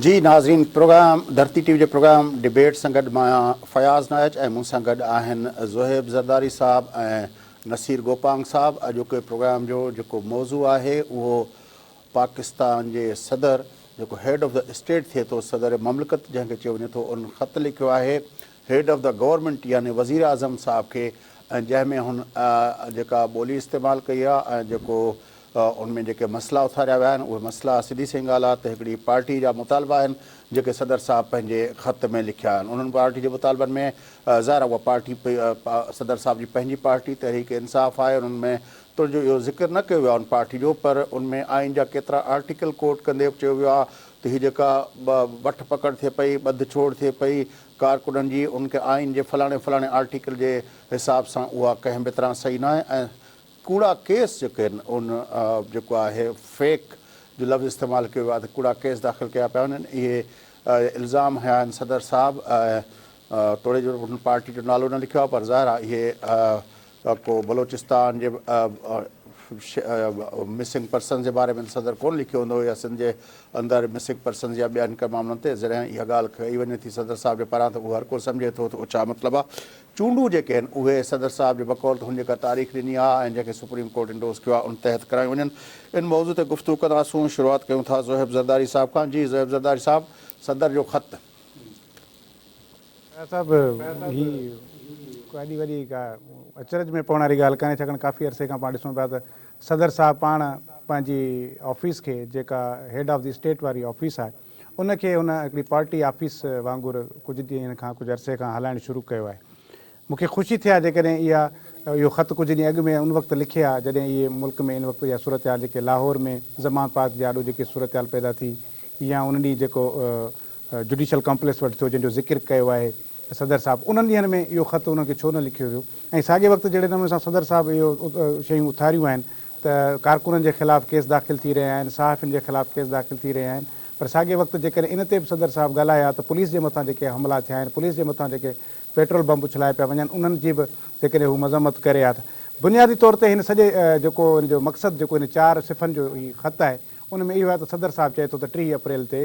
جي ناظرين پروگرام ڌرتي ٽي وي جي پروگرام ڊبيٽ سان گڏ مان آهيان فياض نائچ ۽ مون سان گڏ آهن زوهيب زرداري صاحب ۽ نصير گوپانگ صاحب اڄوڪي پروگرام جو جيڪو موضوع آهي اهو پاڪستان جي صدر جيڪو هيڊ آف the state ٿئي ٿو صدر مملڪت جنهن کي چيو وڃي ٿو ان خط لکيو آهي هيڊ آف the government يعني وزيراعظم صاحب کي ۽ جنهن ۾ هن جيڪا ٻولي استعمال ڪئي آهي ۽ جيڪو ان ۾ جيڪي مسئلا اٿاريا ويا آهن اهي مسئلا سڌي سئين ڳالهه آهي ته هڪڙي پارٽي جا مطالبا آهن جيڪي صدر صاحب پنهنجي خط ۾ لکيا آهن انهن پارٽي جي مطالبن ۾ ظاهر آهي اها پارٽي صدر صاحب جي پنهنجي پارٽي تحريڪ انصاف آهي انهن ۾ تنهنجو جو اهو ذڪر نه ڪيو ويو آهي ان پارٽي جو پر ان ۾ آئين جا ڪيترا آرٽيڪل ڪوٽ ڪندي به چيو ويو آهي ته هي جيڪا وٺ پڪڙ ٿئي پئي ٻڌ ڇوڙ ٿئي پئي ڪارڪنن جي ان کي آئين جي فلاڻي فلاڻي آرٽيڪل جي حساب سان اها ڪنهن به طرح صحيح ناهي ۽ ڪوڙا ڪيس جيڪي آهن ان جيڪو آهي فيڪ جو لفظ استعمال ڪيو ويو آهي ته ڪوڙا ڪيس داخل ڪيا پيا وڃن اهي الزام هنيا آهن صدر صاحب توڙي جو ان پارٽي جو نالو نه لکيو آهي پر ظاهر آهي اهي ڪو بلوچستان جي مسنگ پرسنز جي باري ۾ صدر ڪونه لکيو هوندو يا سنڌ جي اندر مسنگ پرسنز يا ٻين ڪن معاملن تي جڏهن اها ڳالهه ڪئي وڃي ٿي صدر صاحب جي پاران ته اهو هر ڪو سمجهي ٿو ته اهو ڇا مطلب آهي چونڊون جيڪي آهن اهي صدر صاحب جي بقول ته هن جيڪا تاريخ ڏني آهي ۽ جنهن کي سپريم ڪورٽ انڊوز ڪيو آهي ان تحت ڪرايون وڃن. ان موضوع تي گفتگو ڪنداسون. شروعات ڪيون ٿا زوهيب زرداري صاحب کان. جي زوهيب زرداري صاحب صدر جو خط. فياض صاحب هي ڪا ايڏي وڏي ڪا اچرج ۾ پوڻ واري ڳالهه ڪانهي ڇاڪاڻ ڪافي عرصي کان پاڻ ڏسون پيا ته صدر صاحب پاڻ پنهنجي آفيس کي جيڪا هيڊ آف the state واري آفيس آهي ان کي هن هڪڙي پارٽي آفيس وانگر ڪجهه ڏينهن کان ڪجهه عرصي کان هلائڻ شروع ڪيو آهي. مون کي خوشي ٿئي ها جيڪڏهن اها اهو خط ڪجهه ڏينهن اڳ ۾ ان وقت لکي ها جڏهن اهي ملڪ ۾ ان وقت اها صورتحال جيڪي لاهور ۾ زمان پارڪ جي آڏو جيڪي صورتحال پيدا ٿي يا ان ڏينهن جيڪو جڊيشل ڪامپليڪس وٽ ٿيو جنهن جو ذڪر ڪيو آهي صدر صاحب انهن ڏينهن ۾ اهو خط انهن کي ڇو نه لکيو ويو ۽ ساڳئي وقت جهڙي نموني سان صدر صاحب اهو شيون اٿاريون آهن ته ڪارڪنن جي خلاف ڪيس داخل ٿي رهيا آهن، صحافين جي خلاف ڪيس داخل ٿي رهيا آهن پر ساڳئي وقت جيڪڏهن ان تي به صدر صاحب ڳالهائي ها ته پوليس جي مٿان جيڪي حملا ٿيا آهن، پوليس جي مٿان جيڪي پيٽرول بمب اڇلايا پيا وڃن انهن جي به جيڪڏهن هو مذمت ڪري ها ته بنيادي طور تي هن سڄي جيڪو ان جو مقصد جيڪو هن چار صفحن جو هي خط آهي ان ۾ اهو آهي ته صدر صاحب چئي ٿو ته 30 اپريل تي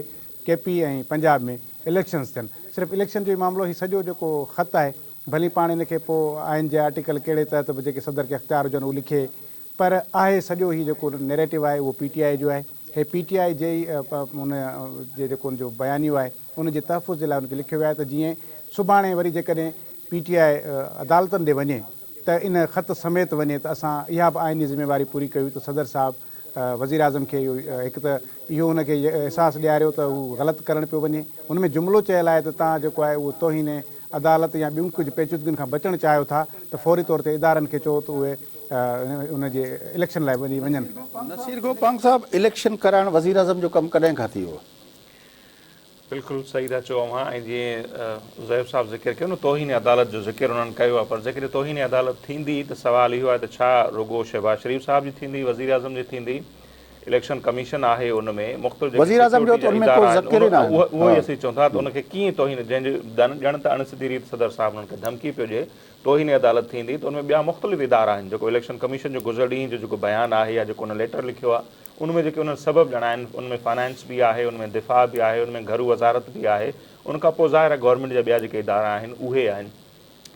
ڪي پي ۽ پنجاب ۾ اليڪشنز ٿين صرف اليڪشن جو ئي معاملو هي سڄو جيڪو خط آهي ڀلي پاڻ ان کي پوء آئين جي آرٽيڪل ڪهڙي تحت به جيڪي صدر کي اختيار هجن هو لکي پر آهي سڄو هي جيڪو نيريٽو آهي اهو پي ٽي آء جو آهي هي پي ٽي آء جي ئي ان جي جيڪو ان جو بيانيو آهي ان جي تحفظ جي لاء ان کي لکيو ويو آهي ته جيئن سڀاڻي وري جيڪڏهن پي ٽي آء عدالتن ڏي وڃي ته ان خط سميت وڃي ته اسان اها به آئيني ذميواري پوري ڪئي هئي ته صدر صاحب وزيراعظم کي اهو هڪ ته اهو هن کي احساس ڏياريو ته هو غلط ڪرڻ پيو وڃي. هن ۾ جملو چيل آهي ته توهان جيڪو آهي اهو توهين عدالت يا ٻيون ڪجهه پيچيدگين کان بچڻ چاهيو ٿا ته فوري طور تي ادارن کي چئو ته اهي ان جي اليڪشن لاء وڃي وڃن. نصير گوپانگ صاحب اليڪشن ڪرائڻ وزيراعظم جو ڪم ڪڏهن کان ٿي ويو؟ بلڪل صحيح ٿا چئو اوهان ۽ جيئن زوهيب صاحب ذڪر ڪيو نه توهين عدالت جو ذڪر انهن ڪيو آهي پر جيڪڏهن توهين عدالت ٿيندي ته سوال اهو آهي ته ڇا رڳو شهباز شريف صاحب جي ٿيندي وزيراعظم جي ٿيندي اليڪشن ڪميشن آهي ان ۾ مختلف جيڪي وزيراعظم جو سيڪيورٽي ته جا ان ۾ ڪو ادارا آهن ذڪر ئي ناهي اهو ها ئي اسين چئون ٿا ته ان کي ڪيئن توهين جنهن جو ڄڻ ته اڻ سڌي ريت صدر صاحب انهن کي ڌمڪي پيو ڏئي توهين عدالت ٿيندي ته ان ۾ ٻيا مختلف ادارا آهن جيڪو اليڪشن ڪميشن جو گذريل ڏينهن جو جيڪو بيان آهي يا جيڪو ان ليٽر لکيو آهي ان ۾ جيڪي انهن سبب ڄاڻايا آهن، ان ۾ فنانس به آهي، ان ۾ دفاع به آهي، ان ۾ گهرو وزارت به آهي، ان کان پوء ظاهر آهي گورنمينٽ جا ٻيا جيڪي ادارا آهن اهي آهن.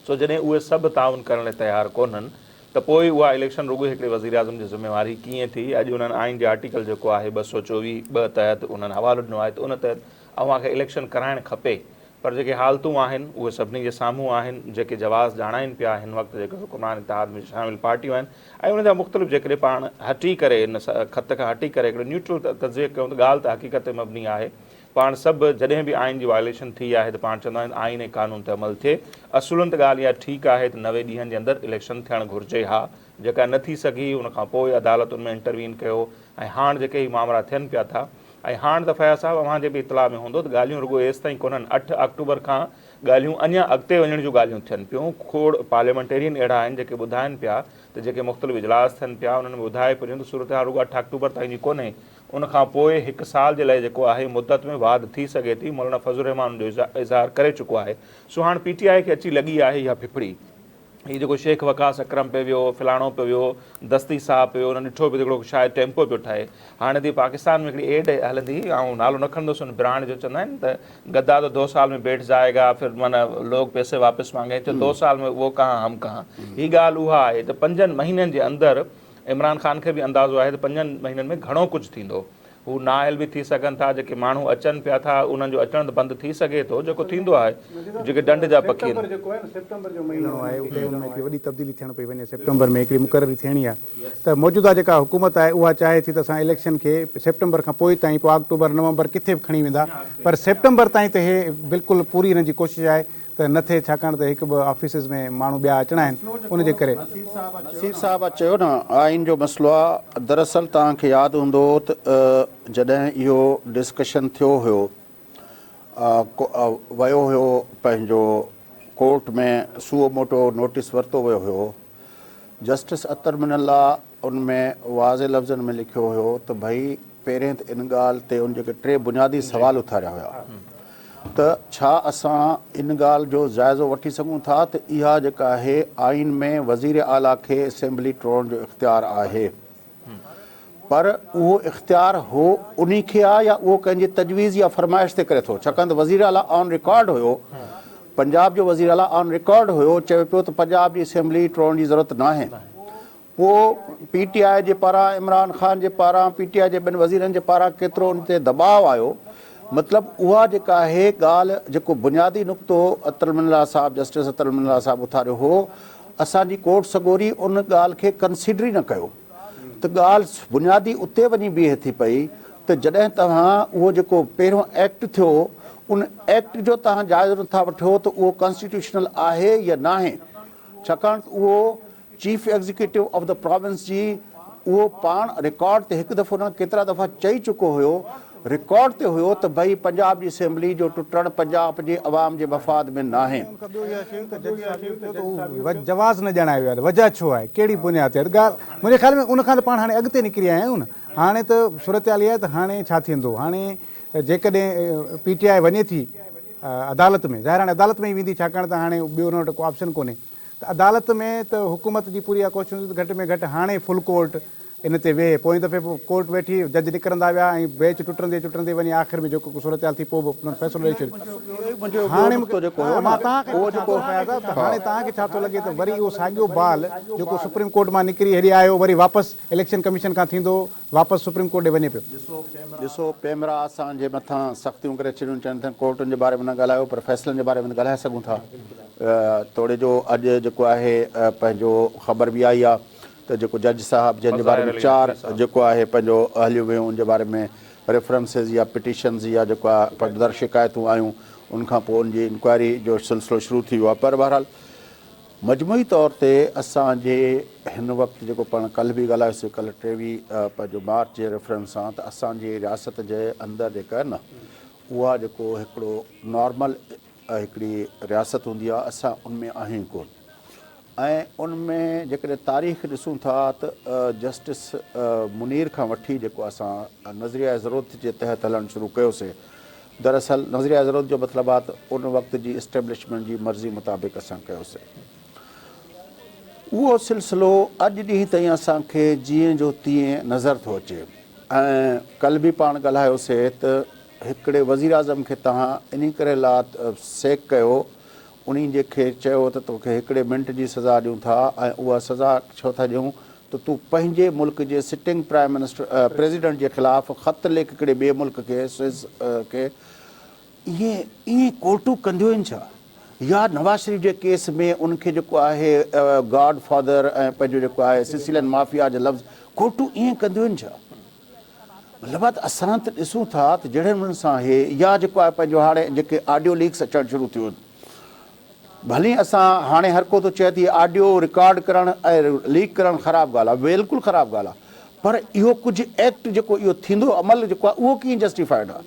سو جڏهن اهي سڀ تعاون ڪرڻ لاء تيار ڪونهن ته پوء اها اليڪشن رڳو هڪڙي وزيراعظم جي ذميواري ڪيئن ٿي؟ اڄ انهن آئين جي آرٽيڪل جيڪو آهي 224 ٻه تحت انهن حوالو ڏنو آهي ته ان تحت اوهان کي اليڪشن ڪرائڻ کپي. پر جيڪي حالتون آهن اهي سڀني جي سامهون آهن، جيڪي جواز ڄاڻائين پيا هن وقت جيڪي حڪمران اتحاد ۾ شامل پارٽيون آهن ۽ ان جا مختلف جيڪڏهن پاڻ هٽي ڪري ان خط کان هٽي ڪري هڪڙو نيوٽرل تجزيو ڪيون ته ڳالهه ته حقيقت تي مبني آهي پاڻ سڀ جڏهن به آئين جي وائليشن ٿي آهي ته پاڻ چوندا آهيون ته آئين ۽ قانون تي عمل ٿئي اصولن ته ڳالهه اها ٺيڪ آهي ته 90 ڏينهن جي اندر اليڪشن ٿيڻ گهرجي ها جيڪا نه ٿي سگهي ان کان پوء عدالتن ۾ انٽروين ڪيو ۽ هاڻ جيڪي هي مامرا ٿين پيا ٿا ۽ هاڻ ته فياض صاحب اوهان جي به اطلاع ۾ هوندو ته ڳالهيون رڳو ايستائين ڪونهن اٺ آڪٽوبر کان ڳالهيون اڃا اڳتي وڃڻ جون ڳالهيون ٿين پيون کوڙ پارليامينٽيرين اهڙا آهن جيڪي ٻڌائن پيا ته جيڪي مختلف اجلاس ٿين پيا انهن ۾ ٻڌائي پيو ته صورتحال رڳو اٺ آڪٽوبر تائين جي ڪونهي ان کان پوء هڪ سال جي لاء جيڪو آهي مدت ۾ واڌ ٿي سگهي ٿي مولانا فضل الرحمان ان جو اظهار ڪري چڪو آهي سو هاڻ پي ٽي آء کي اچي لڳي آهي اها ڦڦڙي. هي جيڪو شيخ وقاص اڪرم پئي ويو، فلاڻو پئي ويو، دستي صاحب پئي ويو، انهن ڏٺو پئي ته هڪڙو شايد ٽيمپو پيو ٺاهي. هاڻي ته پاڪستان ۾ هڪڙي ايڊ هلندي هئي، آئون نالو نه کڻندس ان برانڊ جو، چوندا آهن ته گدا تو دو سال ۾ بيٺ جائي گا، ڦر معنيٰ لوگ پئسي واپس مانگين، چيو دو سال ۾ وو ڪهان هم ڪهان. هي ڳالهه اها آهي ته پنجن مهينن جي اندر عمران خان کي به اندازو آهي ته پنجن مهينن ۾ گهڻو ڪجهه ٿيندو. هو نااهل به ٿي سگهن ٿا، جيڪي ماڻهو اچن پيا ٿا انهن جو اچڻ ته بند ٿي سگهي ٿو، جيڪو ٿيندو آهي، جيڪي ڍنڍ جا پکي آهن. جيڪو آهي نه سيپٽمبر جو مهينو آهي اتي ان ۾ هڪڙي وڏي تبديلي ٿيڻ پئي وڃي، سيپٽمبر ۾ هڪڙي مقرري ٿيڻي آهي ته موجوده جيڪا حڪومت آهي اها چاهي ٿي ته اسان اليڪشن کي سيپٽمبر کان پوء تائين پوء آڪٽوبر نومبر ڪٿي به کڻي ويندا پر سيپٽمبر تائين ته هي بلڪل پوري هنن جي ڪوشش آهي ته نه ٿئي ڇاڪاڻ ته هڪ ٻه آفيسز ۾ ماڻهو ٻيا اچڻا آهن ان جي ڪري. نصير صاحب چيو نه آئين جو مسئلو آ دراصل توهان کي ياد هوندو ته جڏهن اهو ڊسڪشن ٿيو هيو ويو هيو پنهنجو ڪورٽ ۾ سوئو موٽو نوٽيس ورتو ويو هيو جسٽس اطهر من الله ان ۾ واضح لفظن ۾ لکيو هيو ته ڀئي پهرين ته ان ڳالهه تي ان جيڪي ٽي بنيادي سوال اٿاريا هيا ته ڇا اسان ان ڳالهه جو جائزو وٺي سگهون ٿا ته اها جيڪا آهي آئين ۾ وزير اعليٰ کي اسيمبلي ٽوڙڻ جو اختيار آهي پر اهو اختيار هو انهي کي آهي يا اهو ڪنهن جي تجويز يا فرمائش تي ڪري ٿو ڇاڪاڻ ته وزير اعليٰ آن رڪارڊ هيو پنجاب جو وزير اعليٰ آن رڪارڊ هيو چوي پيو ته پنجاب جي اسيمبلي ٽوڙڻ جي ضرورت ناهي پوء پي ٽي آء جي پاران عمران خان جي پاران پي ٽي آء جي ٻين وزيرن جي پاران ڪيترو ان تي دٻاء آيو مطلب اها جيڪا آهي ڳالهه جيڪو بنيادي نقطو اطهر من الله صاحب جسٽس اطهر من الله صاحب اٿاريو هو اسان جي ڪورٽ سڳوري ان ڳالهه کي ڪنسيڊر ئي نه ڪيو ته ڳالهه بنيادي اتي وڃي بيهي ٿي پئي ته جڏهن توهان اهو جيڪو پهريون ايڪٽ ٿيو ان ايڪٽ جو توهان جائزو نٿا وٺو ته اهو ڪانسٽيٽيوشنل آهي يا ناهي ڇاڪاڻ ته اهو chief executive of the province جي اهو پاڻ رڪارڊ تي هڪ دفعو نه ڪيترا دفعا چئي چڪو هيو رڪارڊ تي هيو ته ڀئي پنجاب جي اسيمبلي جو ٽٽڻ پنجاب جي عوام جي مفاد ۾ ناهي. ان کان ٻيو اها شيء ته جج صاحب اهو چيو ته اهو جواز نه ڄاڻايو ويو آهي ته وجهه ڇو آهي ڪهڙي بنياد تي آهي ته ڳالهه منهنجي خيال ۾ ان کان ته پاڻ هاڻي اڳتي نڪري آيا آهيون نه هاڻي ته صورتحال اها آهي ته هاڻي ڇا ٿيندو هاڻي جيڪڏهن پي ٽي آء وڃي ٿي عدالت ۾ ظاهر هاڻي عدالت ۾ ئي ويندي ڇاڪاڻ ته هاڻي ٻيو ان وٽ ڪو آپشن ڪونهي ته عدالت ۾ ته حڪومت جي پوري اها ڪوشش هوندي ته گهٽ ۾ گهٽ هاڻي فل ڪورٽ ان تي ويهي. پوئين دفعي به ڪورٽ ويٺي، جج نڪرندا ويا ۽ بيچ ٽٽندي ٽٽندي وڃي آخر ۾ جيڪو صورتحال ٿي پوء به انهن فيصلو ڏئي ڇڏيو. هاڻي مون کي مان توهان کان پڇان ٿو فياض صاحب ته هاڻي توهان کي ڇا ٿو لڳي ته وري اهو ساڳيو بال جيڪو سپريم ڪورٽ مان نڪري هيڏي آيو وري واپس اليڪشن ڪميشن کان ٿيندو واپس سپريم ڪورٽ ڏي وڃي پيو. ڏسو پيمرا اسان جي مٿان سختيون ڪري ڇڏيون چون ٿا ڪورٽن جي باري ۾ نه ڳالهايو پر فيصلن جي باري ۾ ته ڳالهائي سگهون ٿا توڙي جو اڄ جيڪو آهي پنهنجو خبر به آئي آهي ته جيڪو جج صاحب جنهن جي باري ۾ چار جيڪو آهي پنهنجو هليون ويون ان جي باري ۾ ريفرنسز يا پٽيشنز يا جيڪو آهي در شڪايتون آيون ان کان پوء ان جي انڪوائري جو سلسلو شروع ٿي ويو آهي پر بهرحال مجموعي طور تي اسان جي هن وقت جيڪو پاڻ ڪلهه به ڳالهايوسين ڪلهه 23 پنهنجو مارچ جي ريفرنس سان ته اسان جي رياست جي اندر جيڪا آهي نه اها جيڪو هڪڙو نارمل هڪڙي رياست هوندي آهي اسان ان ۾ آهيون ئي ڪونه ۽ ان ۾ جيڪڏهن تاريخ ڏسون ٿا ته جسٽس منير کان وٺي جيڪو اسان نظريه ضرورت جي تحت هلڻ شروع ڪيوسين دراصل نظريه ضرورت جو مطلب آ ته ان وقت جي اسٽيبلشمينٽ جي مرضي مطابق اسان ڪيوسين. اهو سلسلو اڄ ڏينهن تائين اسان کي جيئن جو تيئن نظر ٿو اچي ۽ ڪلهه به پاڻ ڳالهايوسي ته هڪڙي وزيراعظم کي توهان انهي ڪري لا سيڪ ڪيو انهي جي کي چيو ته توکي هڪڙي منٽ جي سزا ڏيون ٿا ۽ اها سزا ڇو ٿا ڏيون ته تون پنهنجي ملڪ جي سٽنگ پرائم منسٽر پريزيڊنٽ جي خلاف خط ليک هڪڙي ٻئي ملڪ کي سوئس کي ائين ائين ڪورٽون ڪنديون آهن ڇا يا نواز شريف جي ڪيس ۾ ان کي جيڪو آهي گاڊ فادر ۽ پنهنجو جيڪو آهي سسيلين مافيا جا لفظ ڪورٽون ائين ڪنديون آهن ڇا مطلب ته اسان ته ڏسون ٿا ته جهڙي نموني سان هي يا جيڪو آهي پنهنجو هاڻي جيڪي آڊيو ليڪس اچڻ شروع ٿيون آهن ڀلي اسان هاڻي هر ڪو ٿو چئي ته هي آڊيو رڪارڊ ڪرڻ ۽ ليڪ ڪرڻ خراب ڳالهه آهي بلڪل خراب ڳالهه آهي پر اهو ڪجهه ايڪٽ جيڪو اهو ٿيندو عمل جيڪو آهي اهو ڪيئن جسٽيفائيڊ آهي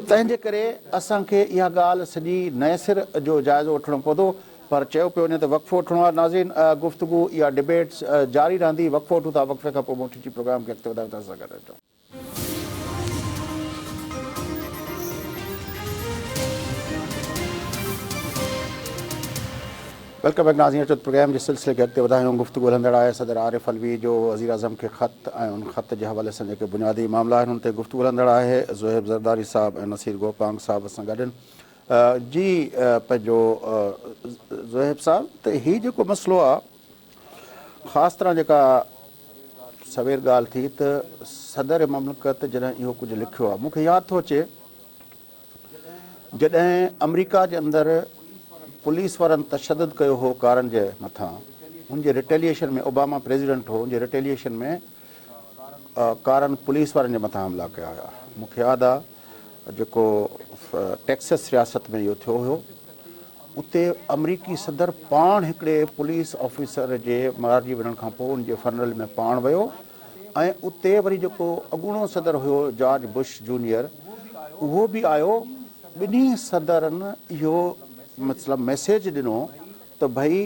تنهن جي ڪري اسان کي اها ڳالهه سڄي نئين سر جو جائزو وٺڻو پوندو پر چيو پيو وڃي ته وقفو وٺڻو آهي ناظرين گفتگو يا ڊبيٽس جاري رهندي وقفو وٺون ٿا وقفي کان پوء موٽي اچي پروگرام کي اڳتي وڌايون ٿا اسان سان گڏ رهجو. Welcome back ناظرين اچو ته پروگرام جي سلسلي کي اڳتي وڌايون گفتگو هلندڙ آهي صدر عارف علوي جو وزيراعظم کي خط ۽ ان خط جي حوالي سان جيڪي بنيادي معاملا آهن ان تي گفتگو هلندڙ آهي زوهيب زرداري صاحب ۽ نصير گوپانگ صاحب اسان گڏ آهن جي پنهنجو زوهيب صاحب ته هي جيڪو مسئلو آهي خاص طرح جيڪا سوير ڳالهه ٿي ته صدر مملڪت جڏهن اهو ڪجهه لکيو آهي مون کي ياد ٿو اچي جڏهن آمريڪا جي اندر پوليس وارن تشدد ڪيو هو ڪارن جي مٿان ان جي ريٽيليئيشن ۾ اوباما پريزيڊنٽ هو ان جي ريٽيليئيشن ۾ ڪارن پوليس وارن جي مٿان حملا ڪيا هيا مون کي ياد آ جيڪو ٽيڪسس رياست ۾ اهو ٿيو هيو اتي آمريڪي صدر پاڻ هڪڙي پوليس آفيسر جي مارجي وڃڻ کان پوء ان جي فنرل ۾ پاڻ ويو ۽ اتي وري جيڪو اڳوڻو صدر هيو جارج بش جونيئر اهو به آيو ٻنهي صدرن اهو مطلب ميسيج ڏنو ته ڀئي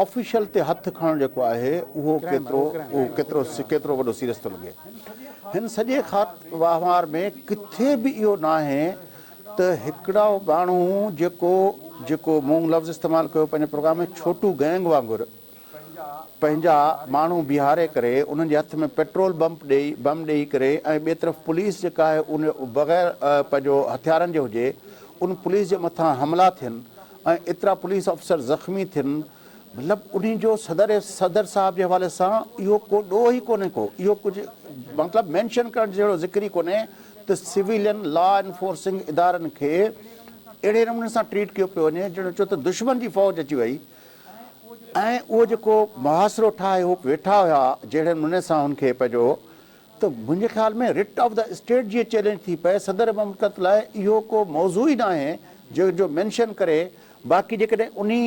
آفيشل تي هٿ کڻڻ جيڪو آهي اهو ڪيترو اهو ڪيترو ڪيترو وڏو سيريس ٿو لڳي هن سڄي خات وهنوار ۾ ڪٿي به اهو ناهي ته هڪڙو ماڻهو جيڪو جيڪو مون لفظ استعمال ڪيو پنهنجي پروگرام ۾ ڇوٽو گينگ وانگر پنهنجا ماڻهو بيهاري ڪري انهن جي هٿ ۾ پيٽرول بمپ ڏئي بم ڏئي ڪري ۽ ٻئي طرف پوليس جيڪا آهي ان بغير پنهنجو هٿيارن جي هجي ان پوليس جي مٿان حملا ٿين ۽ ايترا پوليس آفيسر زخمي ٿين مطلب انهي جو صدر صدر صاحب جي حوالي سان اهو ڪو ڏوهه ئي ڪونهي ڪو اهو ڪجهه مطلب مينشن ڪرڻ جهڙو ذڪر ئي ڪونهي ته سويلين لا انفورسنگ ادارن کي اهڙي نموني سان ٽريٽ ڪيو پيو وڃي جهڙو چو ته دشمن جي فوج اچي وئي ۽ اهو جيڪو محاصرو ٺاهي هو ويٺا هيا جهڙي نموني سان هن کي پنهنجو ته منهنجي خيال ۾ رٽ آف the state جي چئلينج ٿي پئي صدر مملڪت لاء اهو ڪو موضوع ئي ناهي جنهن جو مينشن ڪري باقي جيڪڏهن انهي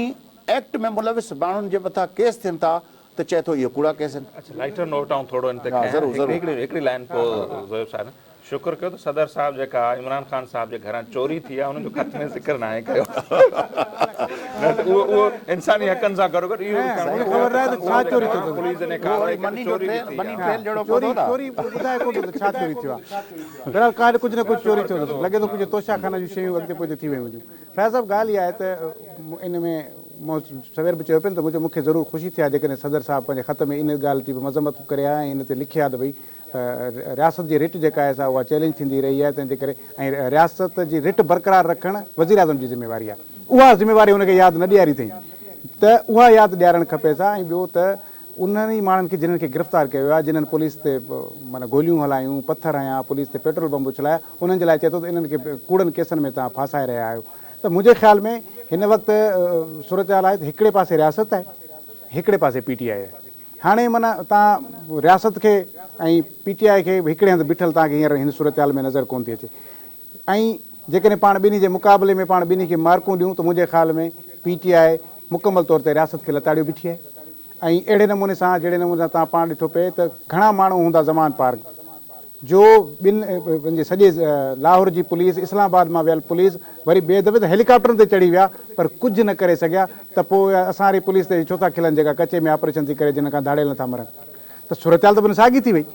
ايڪٽ ۾ ملوث ماڻهن جي مٿان ڪيس ٿين ٿا ته چئي ٿو اهي ڪوڙا ڪيس آهن. اڇا لائٽر نوٽ آئون ٿورو ان تي ها کڻان ضرور ضرور. هڪڙي هڪڙي لائن پوء زوهيب صاحب شڪر ڪيو ته صدر صاحب جيڪا عمران خان صاحب جي گهران چوري ٿي آهي ان جو خط ۾ ذڪر ناهي ڪيو نه ته اهو اهو انساني حقن سان گڏو گڏ اهو سائين خبر ناهي ته ڇا چوري ٿيو اٿس پوليس جڏهن ڪارروائي ڪئي ته چوري به ٿي مني آهي. ٽريل جهڙو چوري پوندو نه. چوري ٻڌائي ڪونه ٿو ته ڇا چوري ٿيو آهي بهرحال ڪا ڪجهه نه ڪجهه چوري ٿيو اٿس لڳي ٿو ڪجهه توشا خانه جون شيون اڳتي پوئتي ٿي ويون هونديون فيض صاحب ڳالهه اها آهي ته ان ۾ مون سوير به چيو پئي نه ته مون کي ضرور خوشي ٿئي ها جيڪڏهن صدر صاحب پنهنجي خط ۾ ان ڳالهه جي به مذمت ڪري ها ۽ ان تي لکي ها ته ڀئي رياست جي رٽ جيڪا آهي سا اها چئلينج ٿيندي رهي آهي تنهن جي ڪري ۽ رياست جي رٽ برقرار رکڻ وزيراعظم جي ذميواري آهي اها ذميواري هن کي ياد نه ڏياري اٿئي ته اها ياد ڏيارڻ کپيس ها ۽ ٻيو ته انهن ئي ماڻهن کي جنھن کي گرفتار ڪيو ويو آهي، جنھن پوليس تي معنيٰ گوليون هلايون، پٿر هنيا، پوليس تي پيٽرول بم اڇلايا، انهن جي لاء چئي ٿو ته انهن کي ڪوڙن ڪيسن ۾ توهان ڦاسائي رهيا آهيو ته منهنجي خيال ۾ هن وقت صورتحال آهي ته هڪڙي پاسي رياست آهي، هڪڙي پاسي پي ٽي آء آهي. هاڻي معنيٰ توهان رياست کي ۽ پي ٽي آء کي هڪڙي هنڌ بيٺل توهان کي هينئر هن صورتحال ۾ نظر ڪونه ٿي اچي. ۽ جيڪڏهن پاڻ ٻنهي جي مقابلي ۾ پاڻ ٻنهي کي مارڪون ڏيون ته منهنجي خيال ۾ پي ٽي آء مڪمل طور تي رياست کي لتاڙيو بيٺي آهي ۽ اهڙي نموني سان جهڙي نموني سان توهان پاڻ ڏٺو پئي ته گهڻا ماڻهو هوندا زمان پارڪ جو ٻن پنهنجي سڄي لاهور جي پوليس اسلام آباد مان ويل پوليس وري ٻئي دفعي ته هيليڪاپٽرن تي چڙهي ويا پر ڪجهه نه ڪري سگهيا ته پوء اسان واري پوليس تي ڇو ٿا کلن جيڪا ڪچي ۾ آپريشن ٿي ڪري جنھن کان ڌاڙيل نٿا مرن ته صورتحال ته بنهه ساڳي ٿي وئي.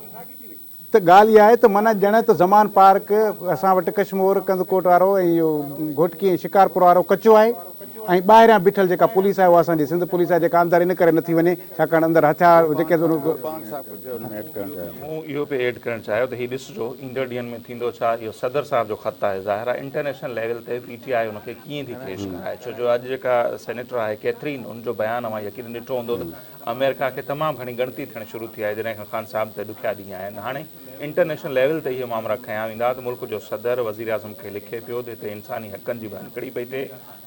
ته ڳالهه اها آهي ته معنيٰ ڄڻ ته زمان پارڪ اسان وٽ ڪشمور، ڪنڌڪوٽ وارو ۽ اهو گهوٽڪي ۽ شڪارپور وارو ڪچو آهي ۽ ٻاهريان بيٺل جيڪا پوليس آهي اها اسان جي سنڌ پوليس آهي جيڪا اندر ان ڪري نٿي وڃي ڇاڪاڻ اندر هٿيار جيڪي مون اهو پئي ايڊ ڪرڻ چاهيو ته هي ڏسجو ايندڙ ڏينهن ۾ ٿيندو ڇا اهو صدر صاحب جو خط آهي ظاهر آهي انٽرنيشنل ليول تي پي ٽي آء ان کي ڪيئن ٿي پيش ڪرائي ڇو جو اڄ جيڪا سينيٽر آهي ڪيٿرين ان جو بيان اوهان يقينن ڏٺو هوندو ته آمريڪا کي تمام گهڻي ڳڻتي ٿيڻ شروع ٿي آهي جڏهن کان خان صاحب تي ڏکيا ڏينهن آهن هاڻي انٽرنيشنل ليول تي اهي مامرا کنيا ويندا ته ملڪ جو صدر وزيراعظم کي لکي پيو ته هتي انساني حقن جي ڀڃڪڙي پئي ٿئي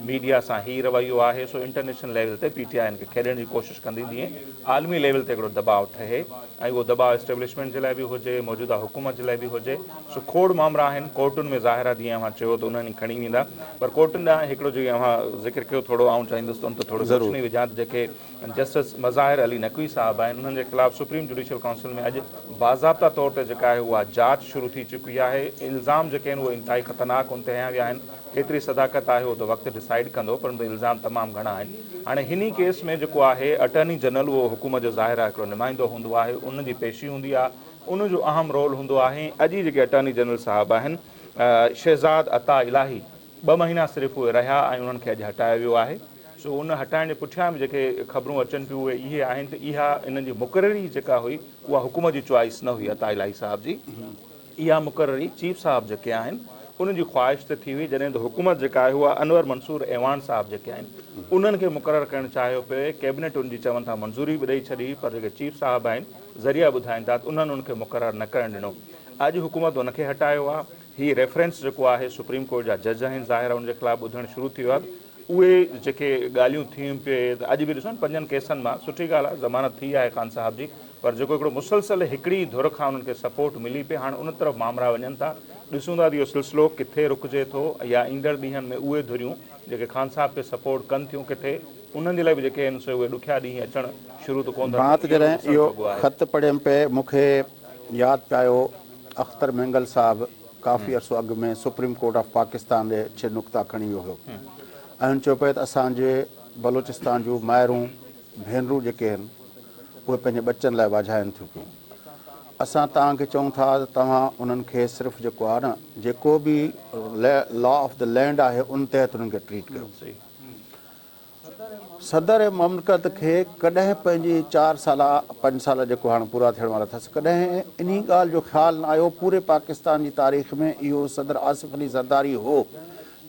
ميڊيا سان هي رويو آهي سو انٽرنيشنل ليول تي پي ٽي آء هن کي کيڏڻ جي ڪوشش ڪندي جيئن عالمي ليول تي هڪڙو دٻاء ٺهي ۽ اهو دٻاء اسٽيبلشمينٽ جي لاء به هجي موجوده حڪومت جي لاء به هجي سو کوڙ مامرا آهن ڪورٽن ۾ ظاهر آهي جيئن اوهان چيو ته انهن ئي کڻي ويندا پر ڪورٽن ڏانهن هڪڙو جيئن اوهان ذڪر ڪيو ٿورو آئون چاهيندس ته ان تي ٿورو روشني وجهان ته جيڪي جسٽس مظاهر علي نقوي صاحب آهن انهن جي خلاف سپريم جڊيشل ڪائونسل ۾ اڄ باضابطا طور تي جيڪا آهي اها جاچ شروع ٿي چڪي آهي الزام جيڪي آهن اهي انتهائي خطرناڪ ان تي هنيا ويا آهن ڪيتري صداقت آهي اهو ته وقت ڊسائيڊ ڪندو پر ان تي الزام تمام گهڻا آهن هاڻي هني ڪيس ۾ جيڪو آهي اٽارني جنرل اهو حڪومت جو ظاهر آهي هڪڙو نمائندو هوندو آهي ان جي پيشي هوندي آهي ان جو اهم رول هوندو آهي اڄ ئي جيڪي اٽارني جنرل صاحب آهن شهزاد عطا الاهي ٻه مهينا صرف اهي رهيا ۽ انهن کي اڄ هٽايو ويو آهي. سو ان هٽائڻ جي پٺيان به جيڪي خبرون اچن پيون اهي اهي آهن ته اها انهن جي مقرري جيڪا هئي اها حڪومت جي چوائس نه هئي عطا الاهي صاحب جي اها مقرري چيف صاحب جيڪي آهن انهن جي خواهش تي ٿي هئي جڏهن ته حڪومت جيڪا آهي اها انور منصور اعواڻ صاحب جيڪي آهن انهن کي مقرر ڪرڻ چاهيو پئي ڪيبنيٽ ان جي چون ٿا منظوري به ڏئي ڇڏي پر جيڪي چيف صاحب آهن ذريعا ٻڌائين ٿا ته انهن ان کي مقرر نه ڪرڻ ڏنو اڄ حڪومت ان کي هٽايو آهي هي ريفرنس جيڪو آهي سپريم ڪورٽ جا جج آهن ظاهر آهي ان جي خلاف ٻڌڻ شروع ٿي ويو آهي اهي جيڪي ڳالهيون ٿيون پئي ته اڄ به ڏسو نه پنجن ڪيسن مان سٺي ڳالهه آهي ضمانت ٿي آهي خان صاحب جي پر جيڪو هڪڙو مسلسل هڪڙي ئي ڌر کان انهن کي سپورٽ ملي پئي هاڻ ان طرف مامرا وڃن ٿا ڏسون ٿا ته اهو سلسلو ڪٿي رڪجي ٿو يا ايندڙ ڏينهن ۾ اهي ڌريون جيڪي خان صاحب کي سپورٽ ڪن ٿيون ڪٿي انهن جي لاء به جيڪي آهن سو اهي ڏکيا ڏينهن اچڻ شروع ته ڪونه ٿا مان ته ٿين اهو جڏهن ڏسڻ اهو جوڳو آهي. خط پڙهيم پئي مون کي ياد پيو اختر مينگل صاحب ڪافي عرصو اڳ ۾ سپريم ڪورٽ آف پاڪستان ڏي ڇهه نقطا کڻي ويو هيو ۽ هن چيو پئي ته اسان جي بلوچستان جون مائرون ڀينرون جيڪي آهن اهي پنهنجي ٻچن لاء واجهائن ٿيون پيون اسان توهان کي چئون ٿا ته توهان انهن کي صرف جيڪو آهي نه جيڪو به لا آف the land آهي ان تحت انهن کي ٽريٽ ڪيو. صدر مملڪت کي ڪڏهن پنهنجي چار سالا پنج سالا جيڪو هاڻ پورا ٿيڻ وارا اٿس ڪڏهن انهي ڳالهه جو خيال نه آيو پوري پاڪستان جي تاريخ ۾ اهو صدر آصف علي زرداري هو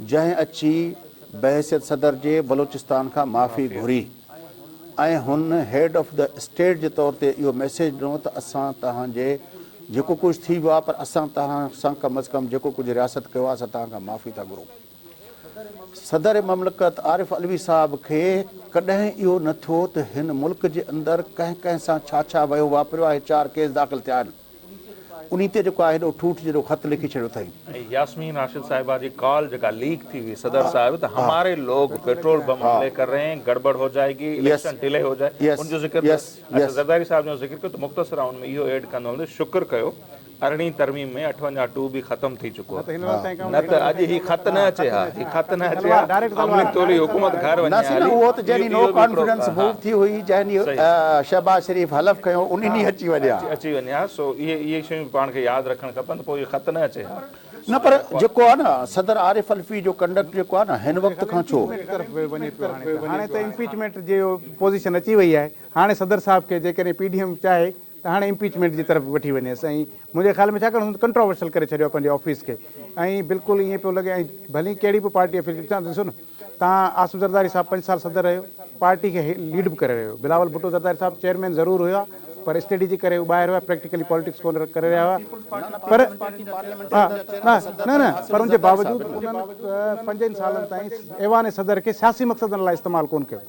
جنهن اچي بحيثيت صدر جي بلوچستان کان معافي گهري ۽ هن هيڊ آف the state جي طور تي اهو ميسيج ڏنو ته اسان توهان جي جيڪو ڪجهه ٿي ويو آهي پر اسان توهان سان ڪم از ڪم جيڪو ڪجهه رياست ڪيو آهي اسان توهان کان معافي ٿا گهرون. صدر مملڪت عارف علوي صاحب کي ڪڏهن اهو نه ٿيو ته هن ملڪ جي اندر ڪنهن ڪنهن سان ڇا ڇا وهيو واپريو آهي چار ڪيس داخل ٿيا آهن انهي تي جيڪو آهي هيڏو ٺوٺ جيڏو خط لکي ڇڏيو اٿائين. ۽ ياسمين راشد صاحبه جي ڪال جيڪا ليڪ ٿي هئي صدر صاحب ته هماري لوگ پيٽرول بم حملي ڪر رهي هين گڙبڙ هو جائي گي اليڪشن ڊلي هو جائي ان جو ذڪر ته اڇا زرداري صاحب جو ذڪر ڪيو ته مختصر آئون ان ۾ اهو ايڊ ڪندو هلندس شڪر ڪيو ارڙهين ترميم ۾ 58 ٽو به ختم ٿي چڪو آهي نه ته اڄ هي خط نه اچي ها هي خط نه اچي ها عملي طوري حڪومت گهر وڃي ها هلي اهو ته جنهن ڏينهن نو ڪانفيڊنس موو ٿي هئي جنهن ڏينهن شهباز شريف حلف کنيو ان ڏينهن اچي وڃي ها اچي وڃي ها سو اهي اهي شيون به پاڻ کي ياد رکڻ کپن ته پوء اهي خط نه اچي ها. نه پر جيڪو آهي نه صدر عارف علوي جو ڪنڊڪٽ جيڪو آهي نه هن وقت کان ڇو. طرف وڃي پيو هاڻي ته هاڻي ته امپيچمينٽ جي پوزيشن اچي وئي آهي هاڻي صدر صاحب کي جيڪڏهن پي ڊي ايم چاهي ته هاڻي امپيچمينٽ جي طرف وٺي وڃيس ۽ منهنجي خيال ۾ ڇاڪاڻ هن ڪنٽراورشل ڪري ڇڏيو آهي پنهنجي آفيس کي ۽ بلڪل ائين پيو لڳي ۽ ڀلي ڪهڙي به پارٽي افيليٽ تان ڏسو نه تان آصف زرداري صاحب پنج سال صدر رهيو پارٽي کي ليڊ به ڪري رهيو بلاول ڀٽو زرداري صاحب چيئرمين ضرور هيا پر اسٽڊي جي ڪري هو ٻاهر هيا پريڪٽيڪلي پاليٽڪس ڪونه ڪري رهيا هيا پر ها نه نه پر ان جي باوجود انهن پنجن سالن تائين ايوان صدر کي سياسي مقصدن لاء استعمال ڪونه ڪيو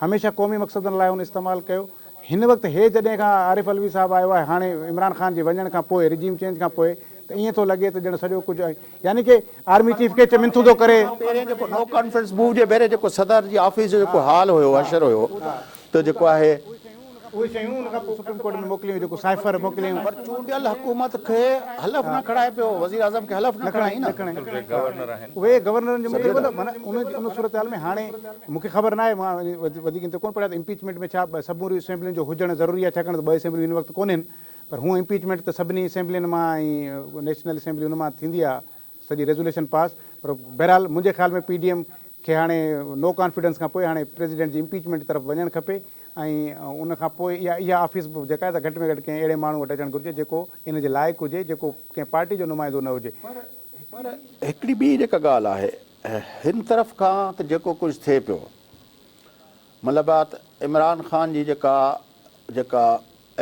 هميشه قومي مقصدن لاء ان استعمال ڪيو هن وقت هي جڏهن کان عارف علوي صاحب آيو آهي هاڻي عمران خان جي وڃڻ کان پوء رجيم چينج کان پوء ته ائين ٿو لڳي ته ڄڻ سڄو ڪجهه يعني ڪي آرمي چيف کي چ منٿون ٿو ڪري. پهرين جيڪو نو ڪانفيڊنس موو جي ڀيري جيڪو صدر جي آفيس جو جيڪو حال هيو حشر هيو ته جيڪو آهي. اهي شيون ان کان پوء سپريم ڪورٽ ۾ موڪليون جيڪو سائفر موڪليائون. پر چونڊيل حڪومت کي حلف نه کڻائي پيو وزيراعظم کي حلف نه کڻائي نه. گورنر آهن. اهي گورنرن جو مطلب نه معنيٰ ان صورتحال ۾ هاڻي مون کي خبر ناهي مان وڌيڪ ان تي ڪونه پڙهيو آهي ته امپيچمينٽ ۾ ڇا سموريون اسيمبلين جو هجڻ ضروري آهي ڇاڪاڻ ته ٻه اسيمبليون هن وقت ڪونهن پر هونء امپيچمينٽ ته سڀني اسيمبلين مان ۽ نيشنل اسيمبلي ان مان ٿيندي آهي سڄي ريزوليشن پاس پر بهرحال منهنجي خيال ۾ پي ڊي ايم کي هاڻي نو ڪانفيڊنس کان پوء هاڻي پريزيڊنٽ جي امپيچمينٽ طرف وڃڻ کپي ۽ ان کان پوء اها اها آفيس به جيڪا آهي سا گهٽ ۾ گهٽ ڪنهن اهڙي ماڻهو وٽ اچڻ گهرجي جيڪو ان جي لائق هجي جيڪو ڪنهن پارٽي جو نمائندو نه هجي. پر هڪڙي ٻي جيڪا ڳالهه آهي هن طرف کان ته جيڪو ڪجهه ٿئي پيو مطلب آ ته عمران خان جي جيڪا جيڪا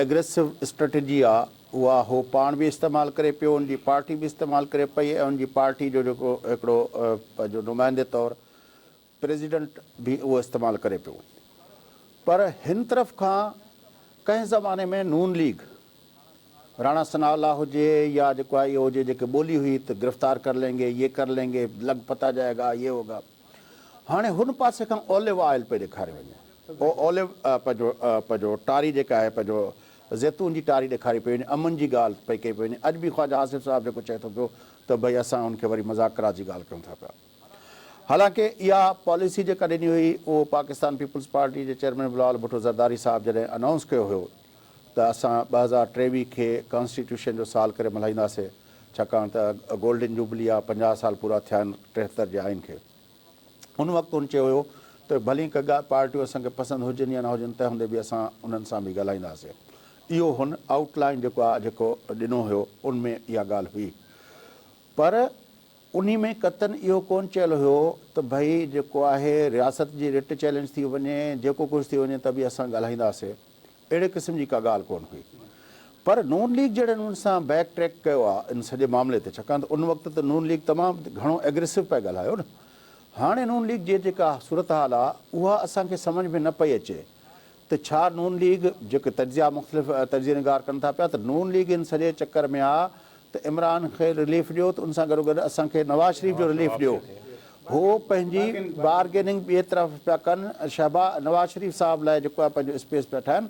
ايگريسو اسٽريٽجي آ اها هو پاڻ به استعمال ڪري پيو ان جي پارٽي به استعمال ڪري پئي ۽ ان جي پارٽي جو جيڪو هڪڙو پنهنجو نمائندي طور پريزيڊنٽ به اهو استعمال ڪري پيو پر هن طرف کان ڪنهن زماني ۾ نون ليگ راڻا ثناء الله هجي يا جيڪو آهي اهو هجي جيڪي ٻولي هئي ته گرفتار ڪر لينگي يي ڪر لينگي لڳ پتا جائي گا يي هوگا هاڻي هن پاسي کان اوليو آئل پئي ڏيکاري وڃي اوليو پنهنجو پنهنجو ٽاري جيڪا آهي پنهنجو زيتون جي ٽاري ڏيکاري پئي وڃي امن جي ڳالهه پئي ڪئي پئي وڃي اڄ به خواجه آصف صاحب جيڪو چئي ٿو پيو ته ڀئي اسان ان کي وري مذاڪرات جي ڳالهه ڪيون ٿا پيا حالانڪه اها پاليسي جيڪا ڏني هئي اهو پاڪستان پيپلز پارٽي جي چيئرمين بلاول ڀٽو زرداري صاحب جڏهن انائونس ڪيو هيو ته اسان 2023 کي ڪانسٽيٽيوشن جو سال ڪري ملهائينداسي ڇاڪاڻ ته گولڊن جوبلي آ 50 سال پورا ٿيا آهن 73 جي آئين کي ان وقت هن چيو هيو ته ڀلي ڪا پارٽيون اسان کي پسند هجن يا نه هجن تنهن هوندي به اسان انهن سان به ڳالهائينداسين. اهو هن آئوٽ لائين جيڪو آ جيڪو ڏنو هيو ان ۾ اها ڳالهه هئي پر انهي ۾ قطعن اهو ڪونه چيل هيو ته ڀئي جيڪو آهي رياست جي رٽ چئلينج ٿي وڃي جيڪو ڪجهه ٿي وڃي ته به اسان ڳالهائينداسين اهڙي قسم جي ڪا ڳالهه ڪونه هئي پر نون ليگ جهڙي نموني سان بيڪ ٽريڪ ڪيو آ ان سڄي معاملي تي ڇاڪاڻ ته ان وقت ته نون ليگ تمام گهڻو ايگريسو پئي ڳالهايو نه هاڻي نون ليگ جي جيڪا صورتحال آ اها اسان کي سمجهه ۾ نه پئي اچي ته ڇا نون ليگ، جيڪي تجزيا مختلف تجزيه نگار ڪن ٿا پيا ته نون ليگ ان سڄي چڪر ۾ آ ته عمران کي رليف ڏيو ته ان سان گڏوگڏ اسان کي نواز شريف جو رليف ڏيو. هو پنهنجي بارگيننگ ٻئي طرف پيا ڪن، شهبا نواز شريف صاحب لاء جيڪو آهي پنهنجو اسپيس پيا ٺاهن.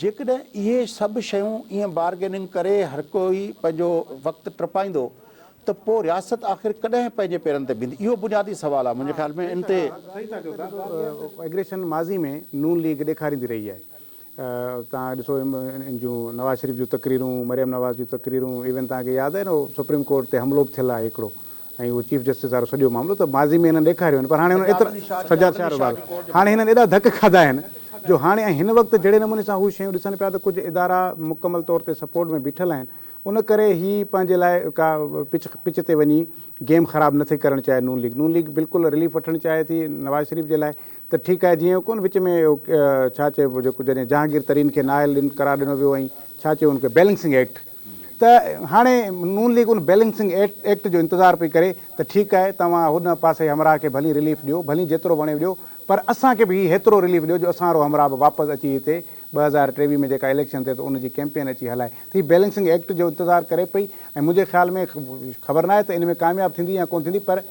جيڪڏهن اهي سڀ شيون ائين بارگيننگ ڪري هر ڪوئي پنهنجو وقت ٽپائيندو ته پوء رياست آخر ڪڏهن پنهنجي پيرن تي بيهندي؟ اهو بنيادي سوال آهي منهنجي خيال ۾ ان تي. صحيح ٿا چئو ته ايگريشن ماضي ۾ نون ليگ ڏيکاريندي رهي آهي. توهان ڏسو ان جون نواز شريف جون تقريرون، مريم نواز جون تقريرون، ايون توهان کي ياد آهي نه اهو سپريم ڪورٽ تي حملو به ٿيل آهي هڪڙو ۽ اهو چيف جسٽس وارو سڄو معاملو ته ماضي ۾ هنن ڏيکاريو آهن پر هاڻي هنن ايترا سجاد شاهه وارو هاڻي هنن ايڏا ڌڪ کاڌا آهن جو هاڻي ۽ هن وقت جهڙي نموني سان هو شيون ڏسن پيا ته ڪجهه ادارا مڪمل طور تي سپورٽ ۾ بيٺل آهن ان ڪري هي پنهنجي لاء ڪا پچ پچ تي وڃي گيم خراب نه ٿي ڪرڻ چاهي نون ليگ. نون ليگ بلڪل رليف وٺڻ چاهي ٿي نواز شريف جي لاء ته ٺيڪ آهي جيئن ڪون وچ ۾ اهو ڇا چئبو جيڪو جڏهن جهانگير ترين کي نااهل ڏن قرار ڏنو ويو ۽ ڇا چئبو ان کي بيلنسنگ ايڪٽ ته هاڻي نون ليگ ان بيلنسنگ ايڪٽ جو انتظار پئي ڪري ته ٺيڪ آهي توهان هن پاسي همراهه کي ڀلي رليف ڏيو ڀلي جيترو وڻيو ڏيو پر اسان کي به هي هيترو رليف ڏيو جو اسان وارو همراهه به واپس اچي هتي 2023 ۾ جيڪا اليڪشن ٿئي ته ان جي ڪيمپين اچي هلائي ته هي بيلنسنگ ايڪٽ جو انتظار ڪري پئي ۽ منهنجي خيال ۾ خبر ناهي ته ان ۾ ڪامياب ٿيندي يا ڪونه ٿيندي پر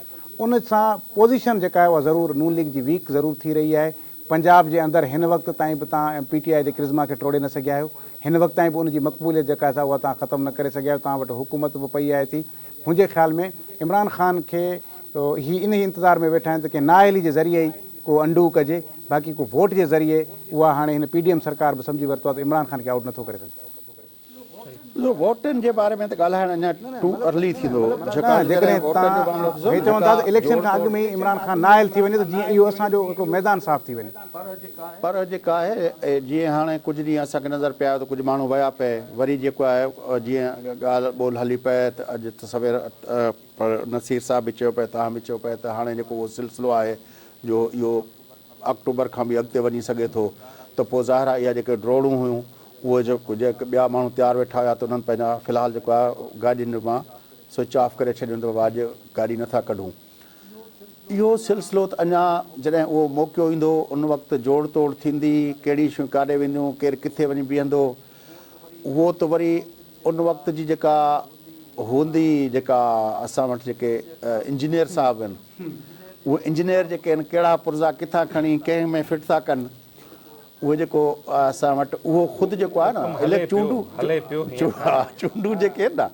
ان سان پوزيشن جيڪا آهي اها ضرور نون ليگ جي ويڪ ضرور ٿي رهي آهي. پنجاب جي اندر هن وقت تائين به توهان پي ٽي آء جي ڪرزما کي ٽوڙي نه سگهيا آهيو. هن وقت تائين به ان جي مقبوليت جيڪا آهي سا اها توهان ختم نه ڪري سگهيا آهيو. توهان وٽ حڪومت به پئي آهي ٿي. منهنجي خيال ۾ عمران خان کي هي انهي انتظار ۾ ويٺا آهن ته ڪنهن نااهلي جي ذريعي ئي ڪو انڊو ڪجي باقي ڪو ووٽ جي ذريعي اها هاڻي هن پي ڊي ايم سرڪار به سمجهي ورتو آهي ته عمران خان کي آئوٽ نٿو ڪري سگهجي. ڏسو ووٽن جي باري ۾ ته ڳالهائڻ اڃا ٽو ارلي ٿيندو نه ڇاڪاڻ ته جيڪڏهن جڏهن ووٽن جو معاملو توهان ڏسو هي چون ٿا جيڪا ته اليڪشن جوڙ کان اڳ توڙ ۾ ئي عمران خان نااهل ٿي وڃي ته جيئن اهو اسان جو هڪڙو ميدان صاف ٿي وڃي. پر جيڪا آهي جيئن هاڻي ڪجهه ڏينهن اسان کي نظر پيا آيو ته ڪجهه ماڻهو ويا پئي وري جيڪو آهي جيئن ڳالهه ٻولهه هلي پئي ته اڄ ته سوير پر نصير صاحب به چيو پئي توهان به چيو پئي ته هاڻي جيڪو اهو سلسلو آهي جو اهو آڪٽوبر کان به اڳتي وڃي سگهي ٿو ته پوء ظاهر آهي اها جيڪي ڊوڙون هيون اهي جيڪو جيڪي ٻيا ماڻهو تيار ويٺا هيا ته انهن پنهنجا في الحال جيڪو آهي گاڏين مان سوئچ آف ڪري ڇڏيون ته بابا اڄ گاڏي نٿا ڪڍون. اهو سلسلو ته اڃا جڏهن اهو موقعو ايندو ان وقت جوڙ توڙ ٿيندي، ڪهڙي شيون ڪاڏي وينديون، ڪير ڪٿي وڃي بيهندو، اهو ته وري ان وقت جي جيڪا هوندي جيڪا اسان وٽ جيڪي انجنيئر صاحب آهن اهي انجنيئر جيڪي آهن ڪهڙا پرزا ڪٿان کڻي ڪنهن ۾ فٽ ٿا ڪن اهي جيڪو اسان وٽ اهو خود جيڪو آهي نه هلي پيو هلي پيو چونڊون جيڪي آهن نه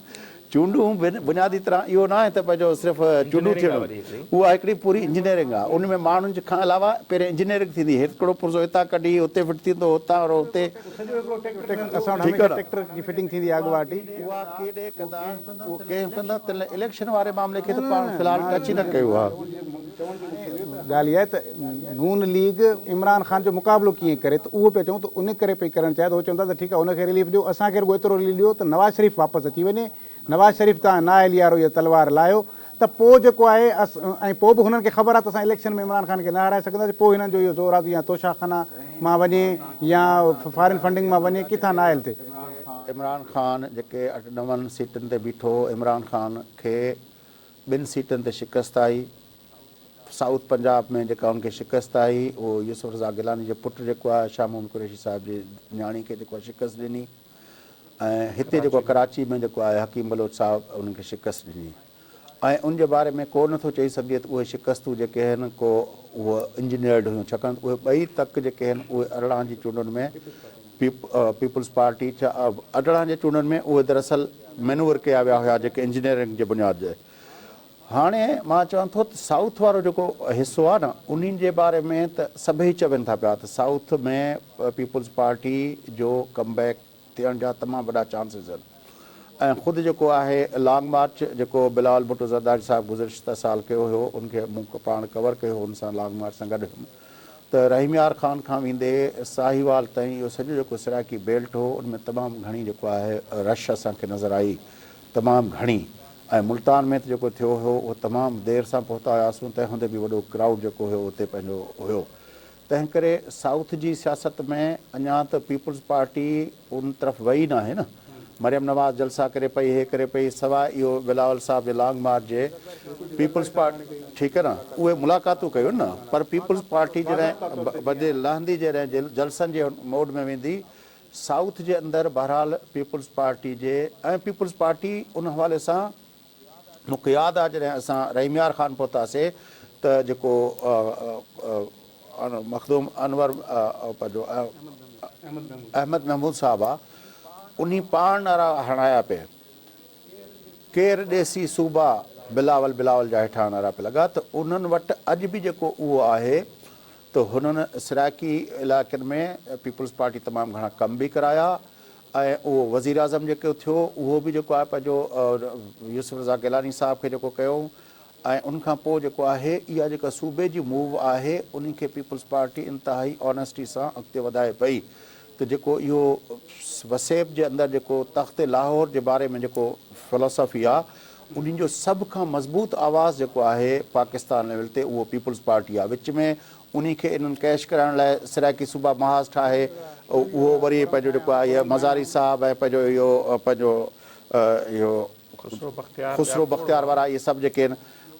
چونڊون بنيادي طرح اهو ناهي ته پنهنجو صرف چونڊون ٿيڻ اها هڪڙي پوري انجنيئرنگ آهي ان ۾ ماڻهن کان علاوه پهرين انجنيئرنگ ٿيندي هڪڙو پرزو هتان ڪڍي هتي فٽ ٿيندو هتان وري هتي اسان وٽ هميشه ٽريڪٽر جي فٽنگ ٿيندي آهي اڳواٽ ئي. اها ڪيڏي ڪندا اهو ڪنهن ڪندا تنهن لاء اليڪشن واري معاملي کي ته پاڻ في الحال ٽچ ئي نه ڪيو آهي. ڳالهه اها آهي ته نون ليگ عمران خان جو مقابلو ڪيئن ڪري ته اهو پيا چئون ته ان ڪري پئي ڪرڻ چاهي ته هو چون ٿا ته ٺيڪ آهي ان کي رليف ڏيو اسان کي رڳو ايترو رليف ڏيو ته نواز شريف واپس اچي وڃي نواز شريف تان نااهلي وارو اها تلوار لاهيو ته پوء جيڪو آهي ۽ پوء به هنن کي خبر آهي ته اسان اليڪشن ۾ عمران خان کي نه هارائي سگهنداسين پوء هنن جو اهو زور آهي ته يا توشا خانا مان وڃي يا فارين فنڊنگ مان وڃي ڪٿان نااهل ٿئي. عمران خان جيڪي اٺ نون سيٽن تي بيٺو هو عمران خان کي ٻن سيٽن تي شڪست آئي سائوٿ پنجاب ۾ جيڪا ان کي شڪست آئي اهو يوسف رضا گيلاني جو پٽ جيڪو آهي شاهه محمد قريشي صاحب جي نياڻي کي جيڪو آهي شڪست ڏني ۽ هتي جيڪو ڪراچي ۾ جيڪو آهي حڪيم بلوچ صاحب انهن کي شڪست ڏني ۽ ان جي باري ۾ ڪو نٿو چئي سگهجي ته اهي شڪستون جيڪي آهن ڪو اهي انجنيئرڊ هيون ڇاڪاڻ ته اهي ٻئي تڪ جيڪي آهن اهي 18 جي چونڊن ۾ پيپلز پارٽي 18 جي چونڊن ۾ اهي دراصل مينوور ڪيا ويا هيا جيڪي انجنيئرنگ جي بنياد جي هاڻي مان چوان ٿو ته سائوٿ وارو جيڪو حصو آهي نه انهن جي باري ۾ ته سڀئي چون ٿا پيا ته سائوٿ ۾ پيپلز پارٽي جو ڪم بيڪ ٿيڻ جا تمام وڏا چانسز آهن. ۽ خود جيڪو آهي لانگ مارچ جيڪو بلاول ڀٽو زرداري صاحب گذرشته سال ڪيو هيو ان کي مون پاڻ ڪور ڪيو هو ان سان لانگ مارچ سان گڏ هيم ته رحيم يار خان کان ويندي ساهيوال تائين اهو سڄو جيڪو سرائيڪي بيلٽ هو ان ۾ تمام گهڻي جيڪو آهي رش اسان کي نظر آئي تمام گهڻي ۽ ملتان ۾ ته جيڪو ٿيو هيو اهو تمام دير سان پهتا هياسون تنهن هوندي به وڏو ڪرائوڊ جيڪو هيو اتي پنهنجو هيو تنهن ڪري سائوٿ جي سياست ۾ اڃا ته پيپلز پارٽي ان طرف وئي ناهي نه. مريم نواز جلسا ڪري پئي هي ڪري پئي سواء اهو بلاول صاحب جي لانگ مارچ جي پيپلز پارٽي ٺيڪ آهي نه اهي ملاقاتون ڪيون نه پر پيپلز پارٽي جڏهن بدي لهندي جڏهن جلسن جي موڊ ۾ ويندي سائوٿ جي اندر بهرحال پيپلز پارٽي جي ۽ پيپلز پارٽي ان حوالي سان مون کي ياد آ جڏهن اسان رحيم يار خان پهتاسي ته جيڪو مخدوم انور پنهنجو احمد محمود صاحب آ انهي پاڻ نعرا هڻايا پئي ڪير ڏيسي صوبا بلاول بلاول جا هيٺان نعرا پئي لڳا ته انهن وٽ اڄ به جيڪو اهو آهي ته هنن سرائيڪي علائقن ۾ پيپلز پارٽي تمام گهڻا ڪم به ڪرايا ۽ اهو وزيراعظم جيڪو ٿيو اهو به جيڪو آهي پنهنجو يوسف رضا گيلاني صاحب کي جيڪو ڪيو ۽ ان کان پوء جيڪو آهي اها جيڪا صوبي جي موو آهي ان کي پيپلز پارٽي انتهائي آنيسٽي سان اڳتي وڌائي پئي ته جيڪو اهو وسيب جي اندر جيڪو تخت لاهور جي باري ۾ جيڪو فلسفي آهي انهن جو سڀ کان مضبوط آواز جيڪو آهي پاڪستان ليول تي اهو پيپلز پارٽي آهي وچ ۾ انهي کي انهن ڪيش ڪرائڻ لاء سرائيڪي صوبا محاذ ٺاهي اهو وري پنهنجو جيڪو آهي اهي مزاري صاحب ۽ پنهنجو اهو پنهنجو اهو خسرو بختيار وارا اهي سڀ جيڪي آهن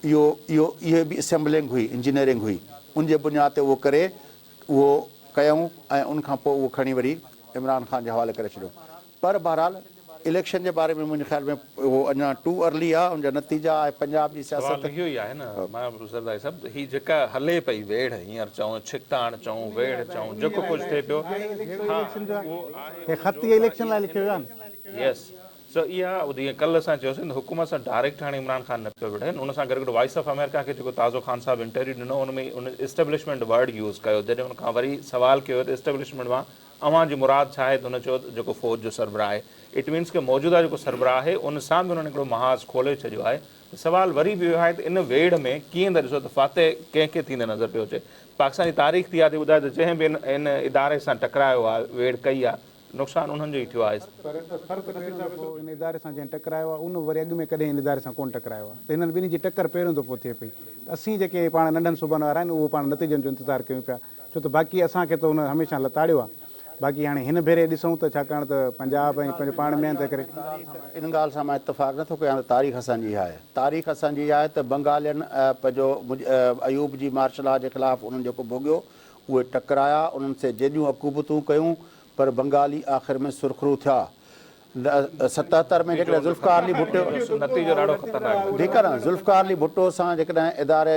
اهو اهو اهي به اسيمبلنگ هئي انجنيئرنگ هئي ان جي بنياد تي اهو ڪري اهو ڪيائون ۽ ان کان پوء اهو کڻي وري عمران خان جي حوالي ڪري ڇڏيو پر بهرحال اليڪشن جي باري ۾ منهنجي خيال ۾ اهو اڃا ٽو ارلي آهي ان جا نتيجا ۽ پنجاب جي سوال سياست. اهو ئي آهي نه مان زرداري صاحب هي جيڪا هلي پئي ويڙهه هينئر چئون ڇڪتاڻ چئون ويڙهه چئون جيڪو ڪجهه ٿئي پيو ها اهو آهي هي خط ئي اليڪشن لاء لکيو ويو آهي نه. يس سو اها جيئن ڪلهه اسان چيوسين ته حڪومت سان ڊائريڪٽ هاڻي عمران خان نه پيو وڙهي ان سان گڏ گڏ وائس آف آمريڪا کي جيڪو تازو خان صاحب انٽرويو ڏنو ان ۾ ان اسٽيبلشمينٽ ورڊ يوز ڪيو جڏهن ان کان وري سوال ڪيو ويو ته اسٽيبلشمينٽ مان اوهان جي مراد ڇا آهي ته هن چيو ته جيڪو فوج جو سربراهه آهي. It means ڪه موجوده جيڪو سربراهه آهي ان سان به انهن هڪڙو محاذ کولي ڇڏيو آهي ته سوال وري به اهو آهي ته ان ويڙهه ۾ ڪيئن ٿا ڏسو ته فاتح ڪنهن کي ٿيندي نظر پيو اچي. پاڪستان جي تاريخ ته اها ٿي ٻڌائي ته جنهن به ان اداري سان ٽڪرايو آهي، ويڙهه ڪئي آهي، نقصان انهن جو ئي ٿيو آهي. پر فرق پهريون دفعو ان اداري سان جنهن ٽڪرايو آهي ان وري اڳ ۾ ڪڏهن ان اداري سان ڪونه ٽڪرايو آهي ته هنن ٻنهي جي ٽڪر پهريون دفعو ٿئي پئي ته اسين جيڪي پاڻ ننڍن صوبن وارا آهن اهو پاڻ نتيجن جو انتظار ڪيون پيا ڇو ته باقي اسان کي ته هن هميشه لتاڙيو آهي. باقي هاڻي هن ڀيري ڏسون ته ڇاڪاڻ ته پنجاب ۽ پنهنجو پاڻ ۾ آهن تنهن ڪري. ان ڳالهه سان مان اتفاق نه ٿو ڪيان ته تاريخ اسان جي اها آهي. تاريخ اسان جي اها آهي ته بنگالين پنهنجو ايوب جي مارشل لا جي خلاف انهن جيڪو ڀوڳيو اهي ٽڪرايا انهن سي جيڏيون عقوبتون ڪيون پر بنگالي آخر ۾ سرخرو ٿيا. 77 ۾ جيڪڏهن ذوالفقار علي ڀٽو نتيجو ڏاڍو خطرناڪ ٿيو. ٺيڪ آهي نه ذوالفقار علي ڀٽو سان جيڪڏهن اداري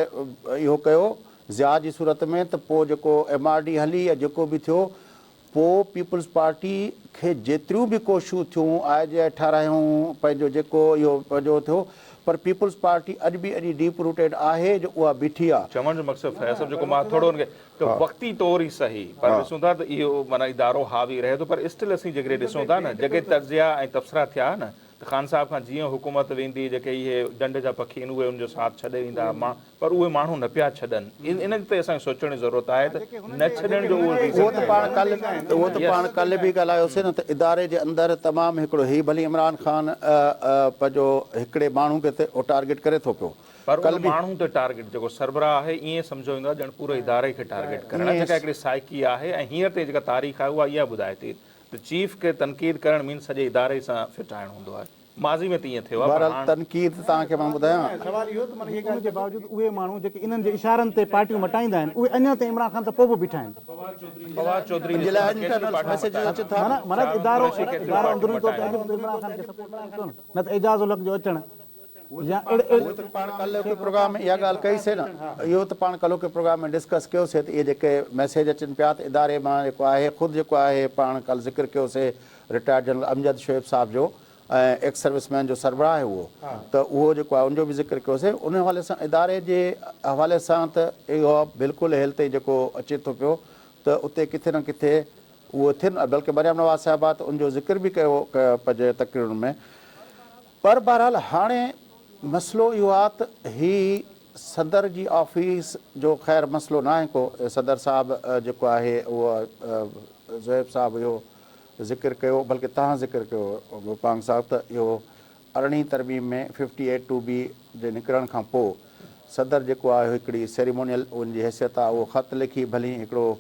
اهو ڪيو ضياء جي صورت ۾ ته پوء جيڪو ايم آر ڊي هلي يا جيڪو به ٿيو پوء پيپلز پارٽي کي جيتريون به ڪوششون ٿيون آء جي آء ٺارايون پنهنجو جيڪو اهو پنهنجو ٿيو پر پيپلز پارٽي اڄ به ايڏي ڊيپ روٽيڊ آهي جو اها بيٺي آ. چوڻ جو مقصد فياض صاحب جيڪو مان ٿورو ان کي ته وقتي طور ئي سهي پر ڏسون ٿا ته اهو معنيٰ ادارو حاوي رهي ٿو پر اسٽل اسين جيڪڏهن ڏسون ٿا نه جيڪي تجزيا ۽ تبصرا ٿيا نه ته خان صاحب کان جيئن حڪومت ويندي جيڪي اهي ڊنڊ جا پکي آهن اهي ان جو ساٿ ڇڏي ويندا مان پر اهي ماڻهو نه پيا ڇڏن ان تي اسان کي سوچڻ جي ضرورت آهي ته نه ڇڏڻ جو اهو ريزن اهو ته پاڻ ڪالهه اهو ته پاڻ ڪالهه به ڳالهايوسين نه ته اداري جي اندر تمام هڪڙو هي ڀلي عمران خان پنهنجو هڪڙي ماڻهو کي ته ٽارگيٽ ڪري ٿو پيو پر ان ماڻهو تي ٽارگيٽ جيڪو سربراهه آهي ائين سمجهيو ويندو آهي ڄڻ پوري اداري کي ٽارگيٽ ڪرڻ آهي جيڪا هڪڙي سائيڪي آهي ۽ هينئر تائين جيڪا تاريخ آهي اها اها ٻڌائي ٿي ته چيف کي تنقيد ڪرڻ مينز سڄي اداري سان ڦٽائڻ هوندو آهي. ماضي ۾ ته ائين ٿيو آهي پر بهرحال هاڻ. تنقيد توهان کي مان ٻڌايان. سوال اهو ته معنيٰ ان جي باوجود اهي ماڻهو جيڪي انهن جي اشارن تي پارٽيون مٽائيندا آهن اهي اڃا تائين عمران خان سان پوء به بيٺا آهن. فواد چوڌري ان جي ڏسو لاء ته ڪيتريون انٽرنل پارٽيون ميسيجز مٽايون. اچن ٿا. معنيٰ معنيٰ شاهه ادارو قريشي ڪيتريون ادارو پارٽيون اندروني طور تي مٽايون. اڄ به عمران خان کي سپورٽ ڪري ٿو نه نه ته اعجاز الحق جو اچڻ يا اهڙي اهو ته پاڻ ڪالهوڪي پروگرام ۾ اها ڳالهه ڪئي سي نه اهو ته پاڻ ڪالهوڪي پروگرام ۾ ڊسڪس ڪيو سي ته اهي جيڪي ميسيج اچن پيا ته اداري مان جيڪو آهي خود جيڪو آهي پاڻ ڪالهه ذڪر ڪيو سي رٽائرڊ جنرل امجد شعيب صاحب جو ۽ ايڪس سروس مين جو سربراهه آهي اهو ته اهو جيڪو آهي ان جو به ذڪر ڪيو سي ان حوالي سان اداري جي حوالي سان ته اهو بلڪل هيل تائين جيڪو اچي ٿو پيو ته اتي ڪٿي نه ڪٿي اهو ٿين بلڪه مريم نواز صاحبه ته ان جو ذڪر به ڪيو پنهنجي تقريرن ۾ پر بهرحال هاڻي مسئلو اهو آ ته هي صدر جي آفيس جو خير مسئلو ناهي ڪو، صدر صاحب جيڪو آهي اهو زوهيب صاحب اهو ذڪر ڪيو بلڪه توهان ذڪر ڪيو گوپانگ صاحب ته اهو ارڙهين ترميم ۾ ففٽي ايٽ ٽو بي جي نڪرڻ کان پوء صدر جيڪو آهي هڪڙي سيريمونيل ان جي حيثيت آ اهو خط لکي ڀلي هڪڙو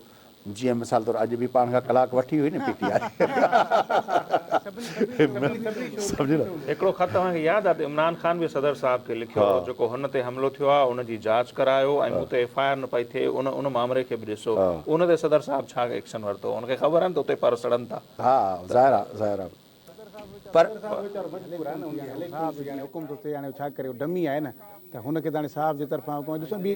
جيئن مثال طور اڄ به پاڻ کان ڪلاڪ وٺي هئي نه پي ٽي آء سمجهي نه. هڪڙو خط اوهان کي ياد آهي ته عمران خان به صدر صاحب کي لکيو هو جيڪو هن تي حملو ٿيو آهي ان جي جاچ ڪرايو ۽ مون تي ايف I R نه پئي ٿئي ان ان مامري کي به ڏسو ان تي صدر صاحب ڇا ايڪشن ورتو ان کي خبر آهي نه ته اتي پر سڙن ٿا. ها ظاهر آهي ظاهر آهي پر. صاحب هاڻي حڪم ٿو ٿئي هاڻي ڇا ڪري ڊمي آهي نه ته هن کي ته هاڻي صاحب جي طرفان حڪم ڏسو ٻي.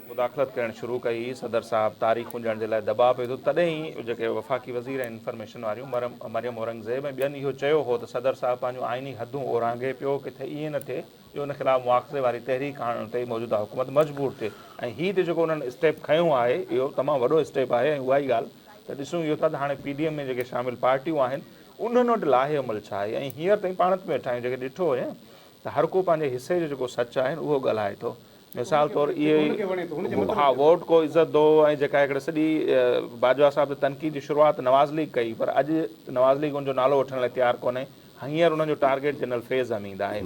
مداخلت ڪرڻ شروع ڪئي صدر صاحب تاريخون ڏيڻ جي لاء دٻاء پيو وڌو تڏهن ئي جيڪي وفاقي وزير آهن انفارميشن واريون مريم اورنگزيب ۽ ٻين اهو چيو هو ته صدر صاحب پنهنجون آئيني حدون اورانگهي پيو ڪٿي ائين نه ٿئي جو ان خلاف مواخذي واري تحريڪ آڻڻ تي موجوده حڪومت مجبور ٿئي ۽ هي ته جيڪو انهن اسٽيپ کنيو آهي اهو تمام وڏو اسٽيپ آهي ۽ اها ئي ڳالهه ته ڏسون اهو ٿا ته هاڻي پي ڊي ايم ۾ جيڪي شامل پارٽيون آهن انهن وٽ لاهي عمل ڇا آهي ۽ هينئر تائين پاڻ ته ويٺا آهيون جيڪي ڏٺو هئي ته هر ڪو پنهنجي حصي جو جيڪو سچ آهي اهو ڳالهائي ٿو مثال طور اهي ها ووٽ ڪو عزت دو ۽ جيڪا هڪڙي سڄي باجوا صاحب تي تنقيد جي شروعات نواز ليگ ڪئي پر اڄ نواز ليگ ان جو نالو وٺڻ لاء تيار ڪونهي هينئر انهن جو ٽارگيٽ جنرل فيض حميد آهي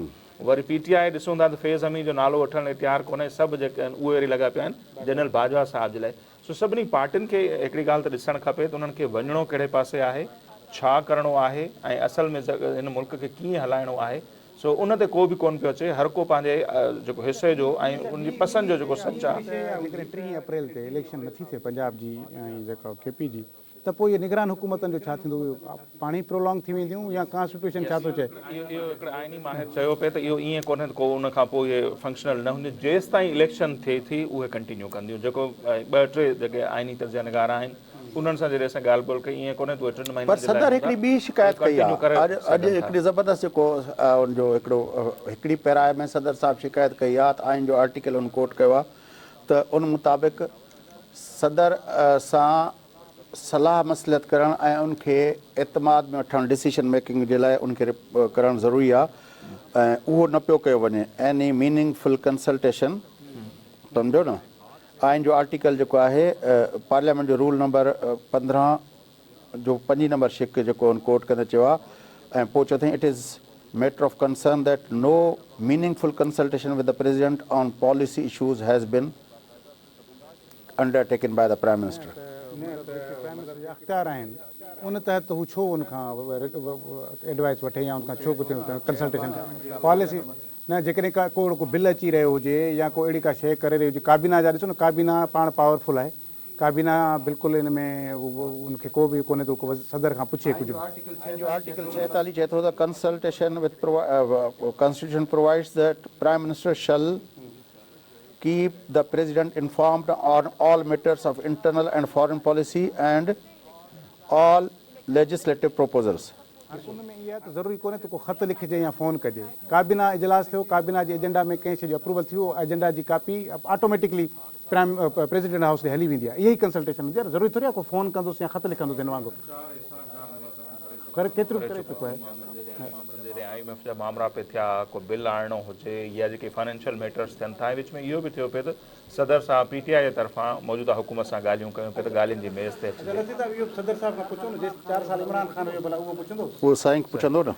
وري پي ٽي آء ڏسون ٿا ته فيض حميد جو نالو وٺڻ لاء تيار ڪونهي سڀ جيڪي آهن اهي وري لڳا پيا آهن جنرل باجوا صاحب جي لاء سو سڀني پارٽين کي هڪڙي ڳالهه ته ڏسڻ کپي ته انهن کي وڃڻو ڪهڙي پاسي آهي، ڇا ڪرڻو آهي ۽ اصل ۾ هن ملڪ کي ڪيئن هلائڻو آهي، سو ان تي ڪو به ڪونه پيو اچي، هر ڪو پنهنجي جيڪو حصي جو ۽ ان جي پسند جو جيڪو سچ آهي. جيڪڏهن ٽيهين اپريل تي اليڪشن نٿي ٿئي پنجاب جي ۽ جيڪا ڪي پي جي ته پوء اهي نگران حڪومتن جو ڇا ٿيندو؟ اهي پاڻ ئي پرولانگ ٿي وينديون يا ڪانسٽيٽيوشن ڇا ٿو چئي؟ اهو هڪڙي آئيني ماهر چيو پئي ته اهو ائين ڪونهي ته ڪو ان کان پوء اهي فنڪشنل نه هونديون، جيستائين اليڪشن ٿئي ٿي اهي ڪنٽينيو ڪنديون، جيڪو ٻه ٽي جيڪي آئيني تجزيه نگار آهن انهن سان جڏهن اسان ڳالهه ٻولهه ڪئي ائين ڪونهي ته اهي ٽن پر مهينن جي لاء صدر هوندا هڪڙي ٻي اهي شڪايت ڪئي ڪنٽينيو آهي ڪري اڄ اڄ سگهن ٿا. هڪڙي زبردست جيڪو ان جو هڪڙو هڪڙي پيرائي ۾ صدر صاحب شڪايت ڪئي آهي ته آئين جو آرٽيڪل ان ڪوٽ ڪيو آهي ته ان مطابق صدر سان صلاح مصلحت ڪرڻ ۽ ان کي اعتماد ۾ وٺڻ ڊسيشن ميڪنگ جي لاء ان کي ڪرڻ ضروري آهي ۽ اهو نه پيو ڪيو وڃي ايني ميننگ فل ڪنسلٽيشن سمجهو نه آئين جو آرٽيڪل جيڪو آهي پارليامينٽ جو رول نمبر 15 جو پنجين نمبر شق جيڪو ان ڪوٽ ڪندي چيو آهي ۽ پوء چيو اٿائين it is matter of concern that no meaningful consultation with the president on policy issues has been undertaken by the prime minister. نه ته جيڪي پرائم منسٽر جا اختيار آهن ان تحت هو ڇو ان کان ايڊوائس وٺي يا ان کان ڇو پڇي ڪنسلٽيشن پاليسي نه جيڪڏهن ڪا ڪو اهڙو ڪو بل اچي رهيو هجي يا ڪو اهڙي ڪا شيء ڪري رهي هجي ڪابينا جا ڏسو نه ڪابينا پاڻ پاورفل آهي ڪابينا بلڪل ان ۾ ان کي ڪو به ڪونهي ته ڪو صدر کان پڇي ڪجهه به. آئين جو آرٽيڪل 46 چئي ٿو ته consultation with constitution provides that prime minister shall keep the president informed on all matters of internal and foreign policy and all legislative proposals. هاڻي ان ۾ اها ته ضروري ڪونهي ته ڪو خط لکجي يا فون ڪجي. ڪابينا اجلاس ٿيو، ڪابينا جي ايجنڊا ۾ ڪنهن شيء جو اپروول ٿي ويو، ايجنڊا جي copy automatically prime president house ڏي هلي ويندي آهي. اها ئي ڪنسلٽيشن هوندي آهي. ضروري ٿوري آهي ڪو فون ڪندس يا خط لکندس هن وانگر. ڪري ڪيتريون به ڪري چڪو آهي. جڏهن I M F جا مامرا پئي ٿيا، ڪو بل آڻڻو هجي يا جيڪي فنانشل ميٽرز ٿين ٿا ۽ وچ ۾ اهو به ٿيو پئي ته صدر صاحب پي ٽي آء جي طرفان موجوده حڪومت سان ڳالهيون ڪيون پئي ته ڳالهين جي ميز تي اچجي. اچا لطيف صاحب اهو صدر صاحب کان پڇو نه جيسين 4 سال عمران خان هيو ڀلا اهو پڇندو. اهو سائين کي پڇندو نه.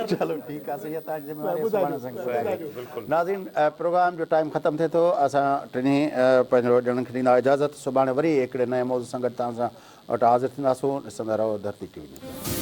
چلو ٺيڪ آ سائين تان جي ذميواري سڀاڻي اسان کي ٻڌائجو. ناظرين پروگرام جو ٽائيم ختم ٿئي ٿو اسان ٽنهي پنهنجو ڄڻن کي ڏيندا اجازت سڀاڻي وري هڪڙي نئين موضوع سان گڏ توهان سان وٽ حاضر ٿينداسون ڏسندا رهو ڌرتي ٽي وي نيوز.